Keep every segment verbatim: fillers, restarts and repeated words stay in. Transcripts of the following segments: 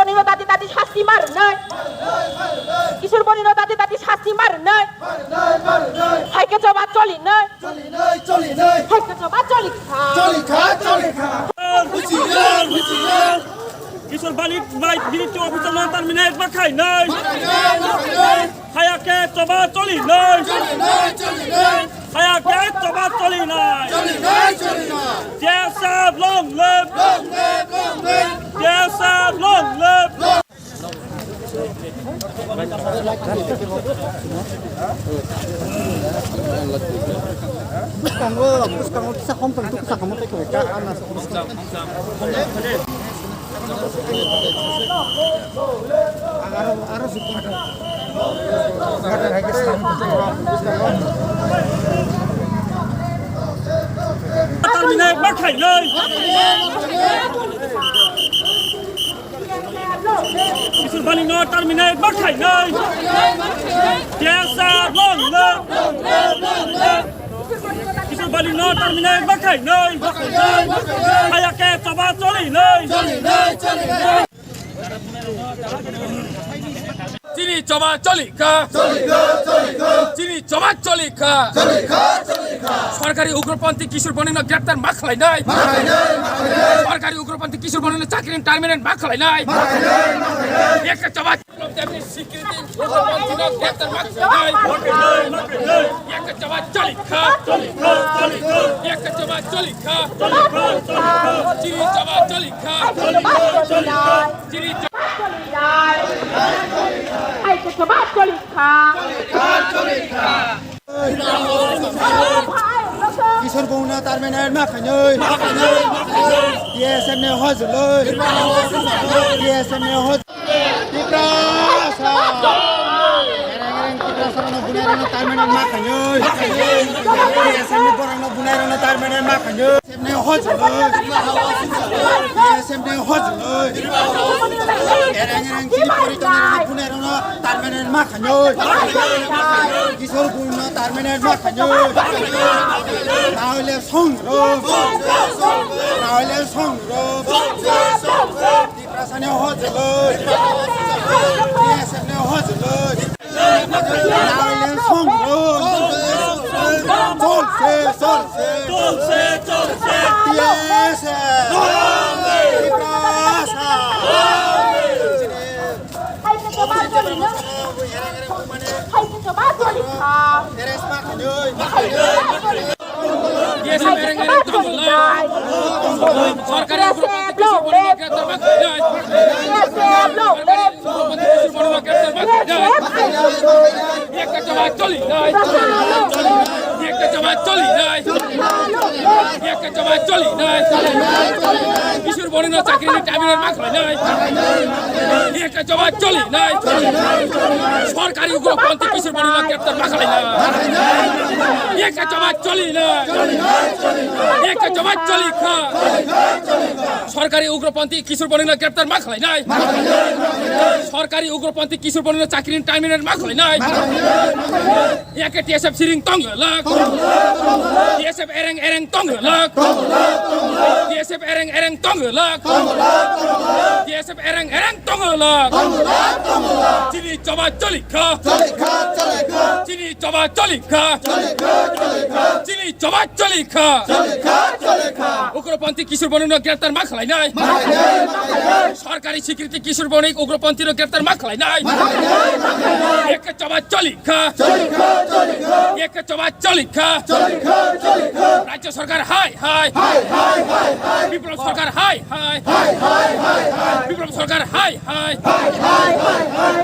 Bonino dati dati sasti marnai. Kishore Bonino dati dati sasti marnai. Hai ke choba choli nai. Hai ke choba choli kha. Kishore Boni bai bini officer no terminate ma khai nai. Haya ke choba choli nai. Haya ke choba choli nai. T S F long live. T S F long live. Bwskango, bwskango kisa hom tong, kisa hom tong, ka ana. Aro, aro sukun. Terminate ma khai nai. Kishore Boni no terminate ma khai nai. T S F long live. Kishore Boni no terminate ma khai nai. Haya ke choba choli nai. Chini choba choli kha. Chini choba choli kha. Sorkari ugropanthi Kishore Bonino greptar ma khlai nai. Sorkari ugropanthi Kishore Bonino chakri terminate ma khlai nai. Ekta choba. Ugropanthi no greptar ma khlai nai. Ekta choba choli kha. Ekta choba choli kha. Chini choba choli kha. Chini choba. Hai ke choba choli kha. Kishore Bonino terminate ma khainoi. T S F ni hojloi. T S F ni hoj. Tiprasa. Ereng ereng Tiprasa no bunai rano terminate ma khainoi. T S F ni borok no bunai rano terminate ma khainoi. Semne hojloi. Semne hojloi. Ereng ereng chini pori tongni rano punai rano terminate ma khainoi. Kishore Bonino terminate ma khainoi. Nahoile songrom. Nahoile songrom. Tiprasani hojloi. Semne hojloi. Nahoile songrom. Solse, solse. Solse, solse. Yes. Tiprasa. Hai ke choba choli no. Hai ke choba choli kha. Teres ma khainoi. Yes, ereng ereng tongla. Sorkari ugropanthi Kishore Bonino greptar ma khlai nai. Sorkari ugropanthi Kishore Bonino greptar ma khlai nai. Ekta choba choli nai. Ekta choba choli nai. Ekta choba choli nai. Kishore Bonino chakri ni terminate ma khlai nai. Ekta choba choli nai. Sorkari ugropanthi Kishore Bonino greptar ma khlai nai. Ekta choba choli nai. Ekta choba choli kha. Sorkari ugropanthi Kishore Bonino greptar ma khlai nai. Sorkari ugropanthi Kishore Bonino chakri ni terminate ma khlai nai. Eke T S F siring tong lak. T S F ereng ereng tong lak. T S F ereng ereng tong lak. T S F ereng ereng tong lak. Chini choba choli kha. Chini choba choli kha. Chini choba choli kha. Ugropanthi Kishore Bonino greptar ma khlai nai. Sorkari swikriti Kishore Bonino ugropanthi no greptar ma khlai nai. Ekta choba choli kha. Ekta choba choli kha. Rajya sarkar hai hai. Biplab sarkar hai hai. Biplab sarkar hai hai.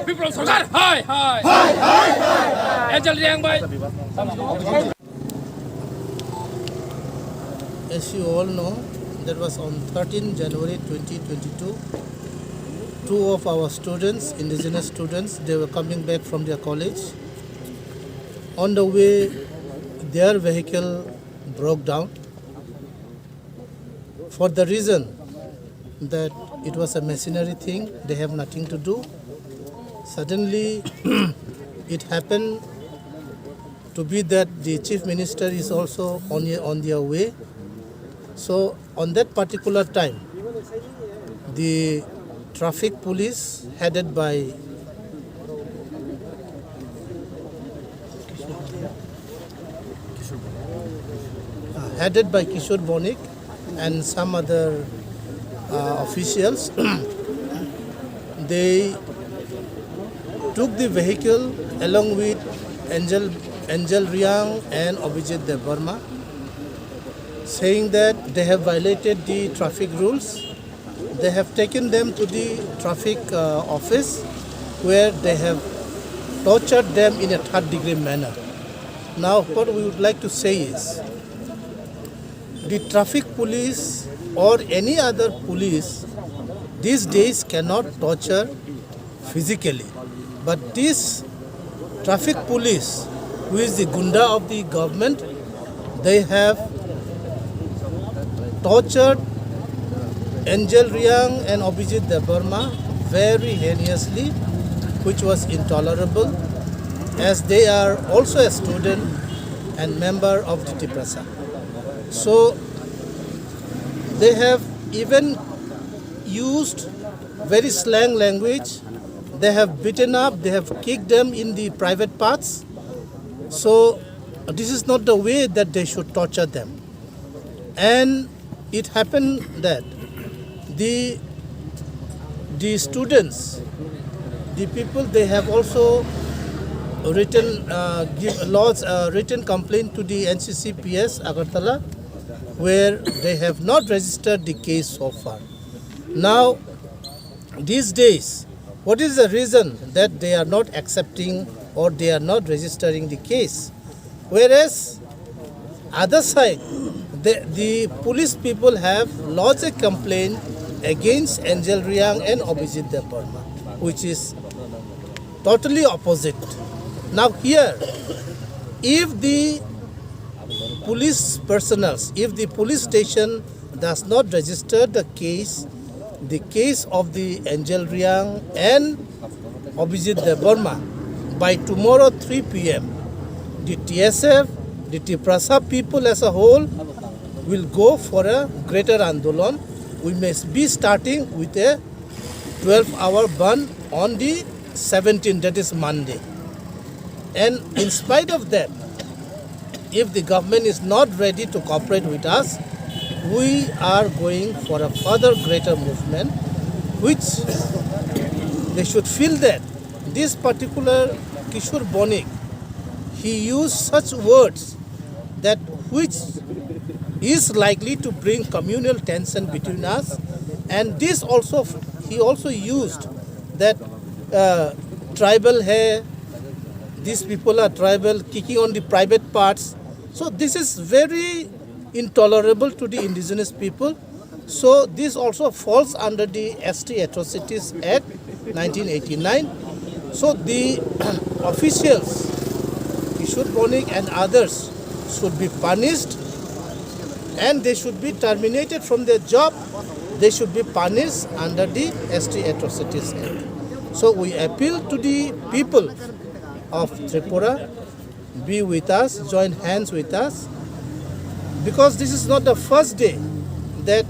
Biplab sarkar hai hai. Angel Reang bai. As you all know, that was on thirteenth January twenty twenty-two. Two of our students, indigenous students, they were coming back from their college. On the way, their vehicle broke down. For the reason that it was a machinery thing, they have nothing to do. Suddenly, it happened to be that the chief minister is also on, on their way. So, on that particular time, the Traffic police headed by uh, headed by Kishore Bonik and some other uh, officials. They took the vehicle along with Angel Angel Riang and Abhijit Debbarma, saying that they have violated the traffic rules. They have taken them to the traffic uh, office, where they have tortured them in a third degree manner. Now, what we would like to say is, the traffic police or any other police these days cannot torture physically. But this traffic police, who is the gunda of the government, they have tortured Angel Riang and Abhijit Debbarma very heinously, which was intolerable, as they are also a student and member of the Tiprasa. So they have even used very slang language. They have beaten up, they have kicked them in the private parts. So this is not the way that they should torture them. And it happened that the the students, the people, they have also written uh, give lodged a written complaint to the N C C P S Agartala, where they have not registered the case so far. Now, these days, what is the reason that they are not accepting or they are not registering the case? Whereas, other side, the, the police people have lodged a complaint against Angel Riang and Abhijit Debbarma, which is totally opposite. Now here, if the police personnel, if the police station does not register the case, the case of the Angel Riang and Abhijit Debbarma, by tomorrow three p m, the T S F, the Tiprasa people as a whole will go for a greater andolon. We may be starting with a twelve hour bandh on the seventeenth, that is Monday. And in spite of that, if the government is not ready to cooperate with us, we are going for a further greater movement, which they should feel that this particular Kishore Bonik, he used such words that which is likely to bring communal tension between us. And this also, he also used that uh, tribal hai, these people are tribal, kicking on the private parts. So this is very intolerable to the indigenous people. So this also falls under the S T Atrocities Act nineteen eighty-nine. So the officials, Kishore Bonik and others, should be punished, and they should be terminated from their job. They should be punished under the S T Atrocities Act. So we appeal to the people of Tripura, be with us, join hands with us, because this is not the first day that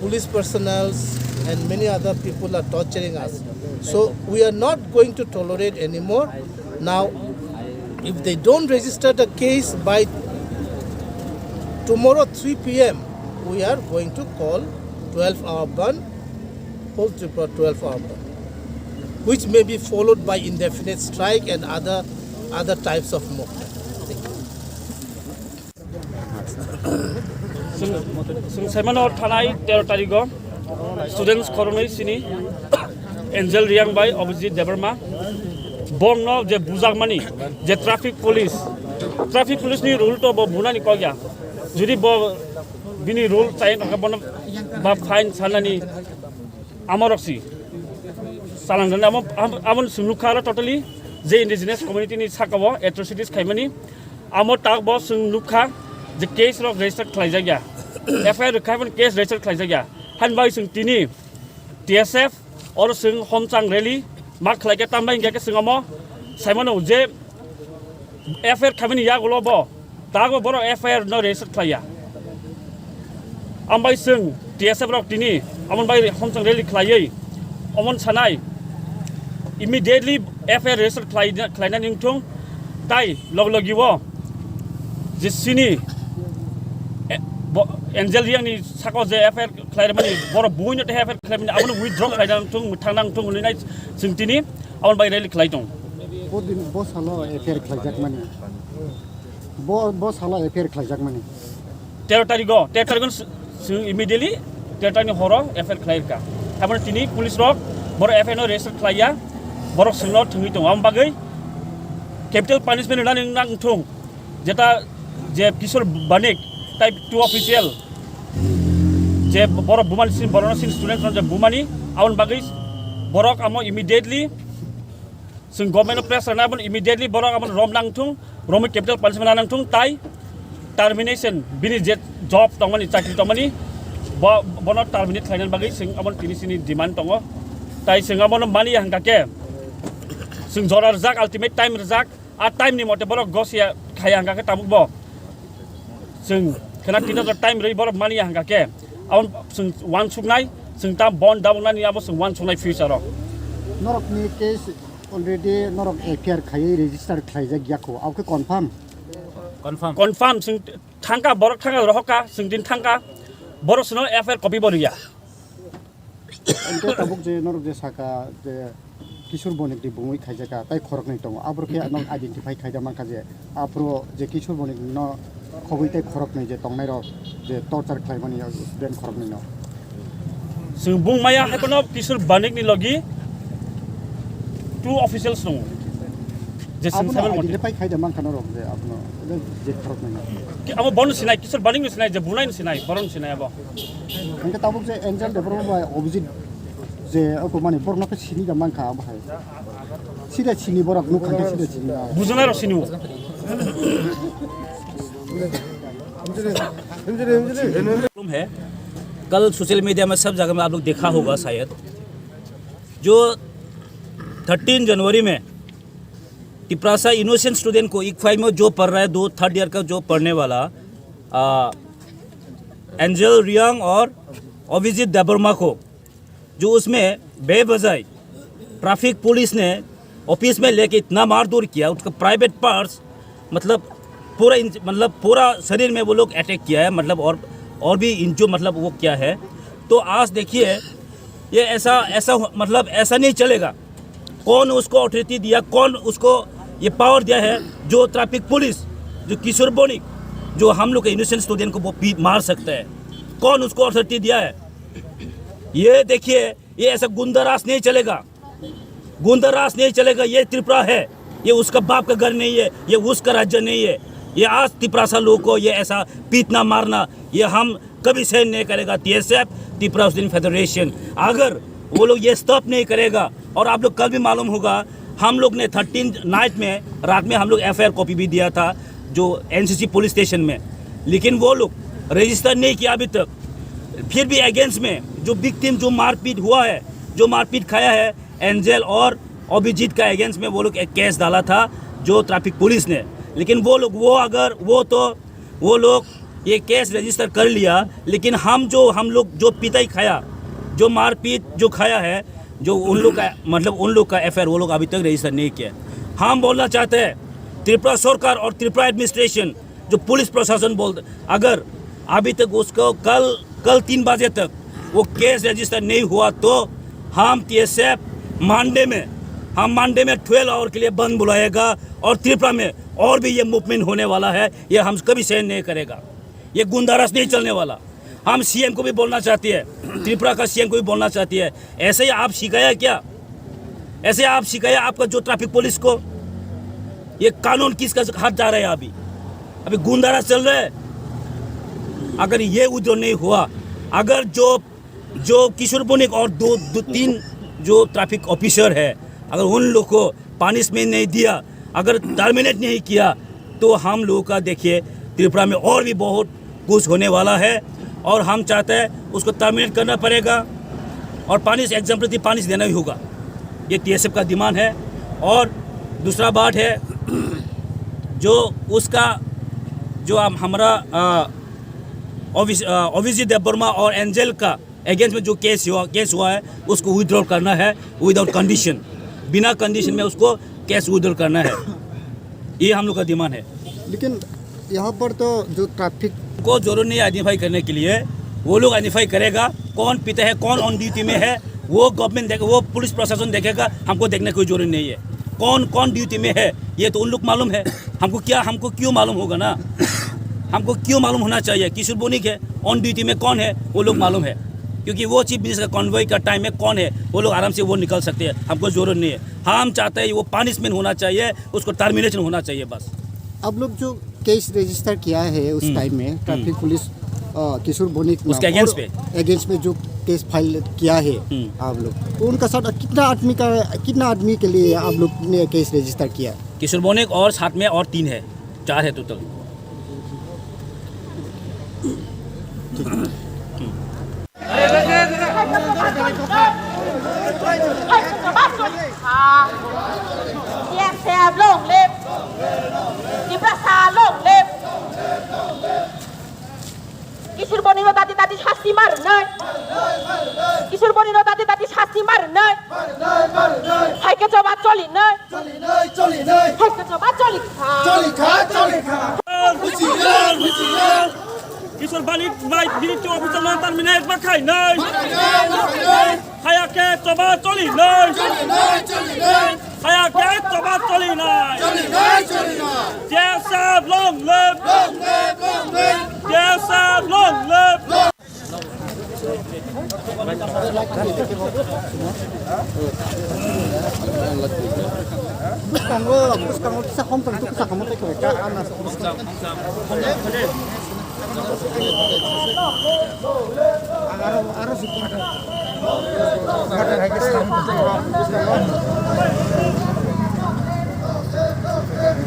police personnel and many other people are torturing us. So we are not going to tolerate anymore. Now, if they don't register the case by tomorrow three p m, we are going to call twelve hour bandh, whole Tripura twelve hour bandh, which may be followed by indefinite strike and other, other types of movement. Thank you. Chwng, chwng saimano thanai tero tarigo students khoroknwi sini Angel Riang bai Abhijit Debbarma bongno je bujakmani je traffic police, traffic police ni rule to bo bunani kokya, jodi bo bini rule chai nokha bono ba fine sanani amorok si salang dan amo, am-, amon sumlukha totally je indigenous community ni sakao atrocities khaimani. Amo tak bo chwng nukha je case rok register khlaijakya, F I R rwkha phano case register khlaijakya. Hani bai chwng tini T S F oro chwng homchang rally ma khlaikha, tambai hinkhe chwng omo saimano je F I R khaimani yagulo bo tak bo borok F I R no register khlaiya. Ambai chwng T S F rok tini amon bai homchang rally khlaiwi Omon sanai immediately F I R register khlai-, khlainani wngthung, tai log logi o je sini, e, bo, Angel Reang ni sako je F I R khlairmani, borok buino tei F I R khlaimani, abono withdraw khlaina wngthung, thangna wngthung hwnwi nai chwng tini aboni bai rally khlai tong. Bo din, bo salo F I R khlaijakmani. Bo, bo salo F I R khlaijakmani. Tero tarikh o, tero tarikh o s-, s-, immediately tero tarikh ni horo F I R khlai rwkha. Tamoni tini police rok borok F I R no register khlaiya, borok chwngno thwngwi tongo. Aboni bagwi capital punishment rwnani wngna wngthung, jeta je Kishore Banik type two official, je borok bumani sin, borokno sin student rok je bumani, aboni bagwi borok amo immediately Chwng government no pressure nai, aboni immediately borok aboni rom nangthung, romwi capital punishment nangthung, tai termination, bini je job tongmani, chakri tongmani, bo, bono terminate khlainani bagwi chwng aboni tini sini demand tongo. Tai chwng abono mani ya hwnkha khe, chwng jora rijak, ultimate time rijak, a time ni mote borok gosia khaya hwnkha khe tabuk bo chwng khena tino jora time rwi borok mani ya hwnkha khe, aboni chwng uansuknai, chwng ta bon dabuknani abo chwng uansuknai future o. Norokni case already norok F I R khaiwi register khlaijak ya kho, abo khe confirm? Confirm. Confirm, chwng thangkha, borok thangkha, rohorkha, chwng din thangkha, borok chwngno F I R copy bo rwya. Hwnkhe tabuk je norok je saka je Kishore Bonik ni bumui khaijakha, tai khoroknwi tongo, aboro khe norok identify khaida mankha je aphuru je Kishore Bonik no khobwi tei khoroknwi je tongnairok je torture khlaimani student khoroknwi no. Chwng bung maya hai phano Kishore Banik ni logi two officials tongo. Je chwng abono sabo identify khai da mankha norok je abono je khoroknwi no. Ki-, abo bono sinai, Kishore Banik no sinai, je bunai no sinai, boron sinai abo. Hwnkhe tabuk je Angel Debbarma bai Abhijit je oko mani borok no khe sini da mankha abo hai. Sida sini borok nuk kha khe sida sini. Bujana rok sini. मालूम है, कल social media में सब जगह में आप लोग देखा होगा शायद, जो थर्टीन जनवरी में तिपरासा इनोसेंट स्टूडेंट को इक्फाई में जो पढ़ रहा है, दो थर्ड ईयर का जो पढ़ने वाला, आ, एंजल रियांग और अभिजीत देबवर्मा को, जो उसमें बेवजह ट्रैफिक पुलिस ने ऑफिस में लेके इतना मारधूर किया, उसका प्राइवेट पार्ट्स, मतलब पूरा इन-, मतलब पूरा शरीर में वो लोग अटैक किया है, मतलब और, और भी इंजो, मतलब वो किया है। तो आज देखिए, ये ऐसा, ऐसा हो-, मतलब ऐसा नहीं चलेगा। कौन उसको अथॉरिटी दिया, कौन उसको ये पावर दिया है, जो ट्रैफिक पुलिस, जो किशोर बनिक, जो हम लोग के इनोसेंट स्टूडेंट को वो पी-, मार सकता है? कौन उसको अथॉरिटी दिया है? ये देखिए, ये ऐसा गुंडा राज नहीं चलेगा, गुंडा राज नहीं चलेगा। ये त्रिपुरा है, ये उसका बाप का घर नहीं है, ये उसका राज्य नहीं है। ये आज तिपरासा लोग को ये ऐसा पीटना मारना, ये हम कभी सहन नहीं करेगा। टीएसएफ, तिपरा स्टूडेंट फेडरेशन, अगर वो लोग ये स्टॉप नहीं करेगा, और आप लोग कल भी मालूम होगा, हम लोग ने थर्टीन नाइट में, रात में हम लोग एफआईआर कॉपी भी दिया था जो एनसीसी पुलिस स्टेशन में, लेकिन वो लोग रजिस्टर नहीं किया अभी तक। फिर भी अगेंस्ट में जो विक्टिम, जो मारपीट हुआ है, जो मारपीट खाया है एंजल और अभिजीत का अगेंस्ट में वो लोग एक केस डाला था जो ट्रैफिक पुलिस ने, लेकिन वो लोग, वो अगर, वो तो, वो लोग ये केस रजिस्टर कर लिया, लेकिन हम जो, हम लोग जो पिटाई खाया, जो मारपीट जो खाया है, जो उन लोग का, मतलब उन लोग का एफआईआर वो लोग अभी तक रजिस्टर नहीं किया। हम बोलना चाहते हैं त्रिपुरा सरकार और त्रिपुरा एडमिनिस्ट्रेशन, जो पुलिस प्रशासन बोल, अगर अभी तक उसको कल, कल तीन बजे तक वो केस रजिस्टर नहीं हुआ तो हम टीएसएफ मंडे में, हम मंडे में ट्वेल्व आवर के लिए बंद बुलाएगा और त्रिपुरा में और भी ये मूवमेंट होने वाला है, ये हम कभी सहन नहीं करेगा। ये गुंडाराज नहीं चलने वाला। हम सीएम को भी बोलना चाहती है, त्रिपुरा का सीएम को भी बोलना चाहती है, ऐसे ही आप सिखाया क्या? ऐसे आप सिखाया आपका जो ट्रैफिक पुलिस को? ये कानून किसका हाथ जा रहा है अभी? अभी गुंडाराज चल रहा है। अगर ये विथड्रॉ नहीं हुआ, अगर जो, जो किशोर बनिक और दो, दो तीन जो ट्रैफिक ऑफिसर है, अगर उन लोग को पनिशमेंट नहीं दिया, अगर टर्मिनेट नहीं किया, तो हम लोगों का, देखिए, त्रिपुरा में और भी बहुत कुछ होने वाला है और हम चाहते हैं उसको टर्मिनेट करना पड़ेगा और पनिश, एग्जाम्पलरी पनिश देना ही होगा। ये टीएसएफ का डिमांड है। और दूसरा बात है, जो उसका, जो हम, हमारा, अ, अभिज-, अ, अभिजीत देबवर्मा और एंजल का अगेंस्ट में जो केस हुआ, केस हुआ है, उसको विड्रॉ करना है विदाउट कंडीशन। बिना कंडीशन में उसको केस विड्रॉ करना है, ये हम लोग का डिमांड है। लेकिन यहाँ पर तो जो ट्रैफिक को जरूरत नहीं आइडेंटिफाई करने के लिए, वो लोग आइडेंटिफाई करेगा कौन पीता है, कौन ऑन ड्यूटी में है, वो गवर्नमेंट देखे, वो पुलिस प्रशासन देखेगा, हमको देखने कोई जरूरत नहीं है। कौन कौन ड्यूटी में है, ये तो उन लोग मालूम है। हमको क्या, हमको क्यों मालूम होगा ना? हमको क्यों मालूम होना चाहिए? किशोर बनिक है, ऑन ड्यूटी में कौन है, वो लोग मालूम है, क्योंकि वो चीफ मिनिस्टर का कॉन्वॉय का टाइम में कौन है, वो लोग आराम से वो निकल सकते हैं। हमको जरूरत नहीं है। हम चाहते हैं वो पनिशमेंट होना चाहिए, उसको टर्मिनेशन होना चाहिए बस। आप लोग जो केस रजिस्टर किया है उस हम्म। टाइम में, हम्म। ट्रैफिक पुलिस, अ, किशोर बनिक नाम उसके अगेंस्ट और पे? अगेंस्ट में जो केस फाइल किया है हम्म। आप लोग, तो उनका साथ कितना आदमी का, कितना आदमी के लिए आप लोग ने केस रजिस्टर किया? किशोर बनिक और साथ में और तीन है, चार है total. T F F long live! Tiprasa long live! Kishore Bonik no dati dati sasti ma rwnai. Kishore Bonik no dati dati sasti ma rwnai. Hai khe choba choli nai. Choli nai, choli nai. Hai khe choba choli kha. Choli kha, choli kha. Husiar, husiar. Kishore Bonik bai B D T officer no terminate ma khai nai. Ma khai nai, ma khai nai. Haya khe choba choli nai. Choli nai, choli nai. Haya khe choba choli nai. Choli nai, choli nai. T S F long live. Long live, long live. T S F long live. Long Bwskango, bwskango kisa hom tong, kisa hom tong, kisa hom tong. Aro, aro si.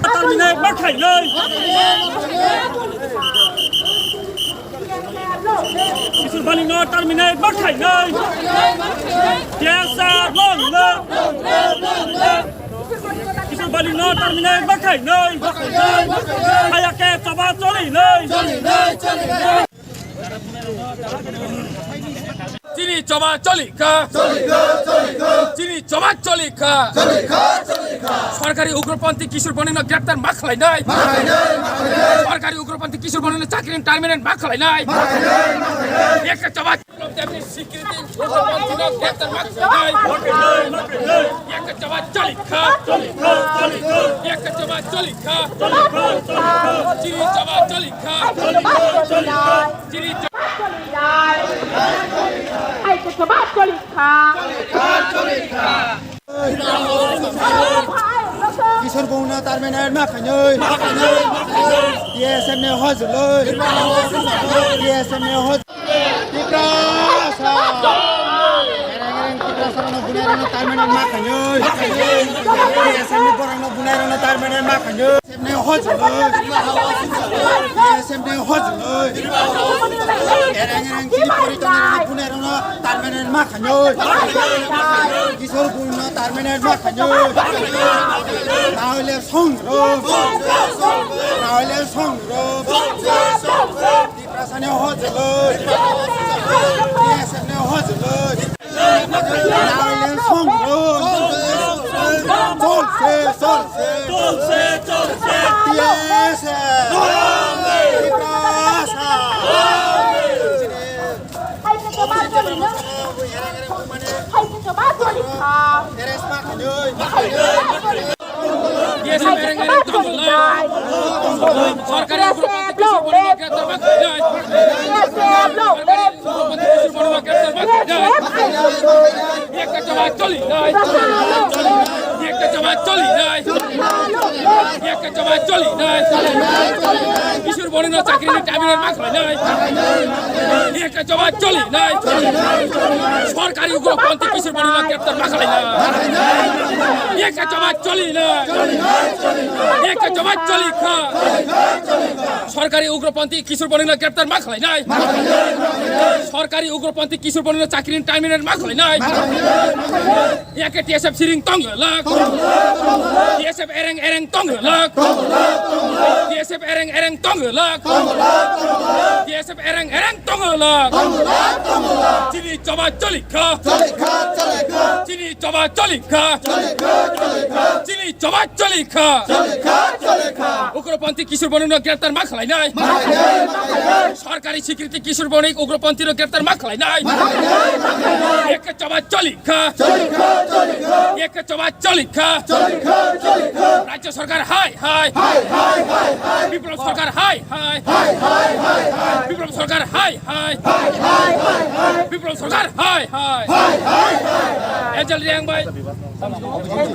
Terminate ma khai nai. Kishore Bonik no terminate ma khai nai. T S F long live. Kishore Bonik no terminate ma khai nai. Haya khe choba choli nai. Chini choba choli kha. Choli kha, choli kha. Chini choba choli kha. Choli kha, choli kha. Sorkari ugroponthi Kishore Bonik no greptar ma khlai nai. Ma khlai nai, ma khlai nai. Sorkari ugroponthi Kishore Bonik no chakri terminate ma khlai nai. Ma khlai nai, ma khlai nai. Ekta choba. Ugroponthi no greptar ma khlai nai. Ekta choba choli kha. Choli kha, choli kha. Ekta choba choli kha. Choli kha, choli kha. Chini choba choli kha. Chini choba choli kha. Hai khe choba choli kha. Kishore Bonik no terminate ma khainai. T S F ni hojloi. T S F ni hoj-, Tiprasa. Ereng ereng Tiprasa no bunai rano terminate ma khainai. T S F ni borok no bunai rano terminate ma khainai. T S F ni hojloi. T S F ni hojloi. Ereng ereng chini pori tongnai rano bunai rano terminate ma khainai. Kishore Bonik no terminate ma khainai. Nahoile songrom. Nahoile songrom. Tiprasa ni hojloi. T S F ni hojloi. Nahoile songrom. Cholse, cholse. Cholse, cholse. T S F. Tiprasa. Hai khe choba choli nai. Hai khe choba choli kha. Hai khe choba choli nai. Sorkari ugroponthi Kishore Bonik no greptar ma khlai nai. Sorkari ugroponthi Kishore Bonik no greptar ma khlai nai. Ekta choba choli nai. Ekta choba choli nai. Ekta choba choli nai. Kishore Bonik no chakri ni terminate ma khlai nai. Ekta choba choli nai. Sorkari ugroponthi Kishore Bonik no greptar ma khlai nai. Eka choba choli na. Eka choba choli kha. Sorkari ugropanthi Kishore Bonik no greptar ma khlai nai. Sorkari ugropanthi Kishore Bonik no chakri ni terminate ma khlai nai. Eka T S F siring tong lak. T S F ereng ereng tong lak. T S F ereng ereng tong lak. T S F ereng ereng tong lak. Chini choba choli kha. Chini choba choli kha. Chini choba choli kha. Ugropanthi Kishore Bonik no greptar ma khlai nai. Sorkari swikriti Kishore Bonik ugropanthi no greptar ma khlai nai. Eka choba choli kha. Eka choba choli kha. Rajya Sorkar hai hai. Biplab Sorkar hai hai. Biplab Sorkar hai hai. Biplab Sorkar hai hai. Angel Reang bai.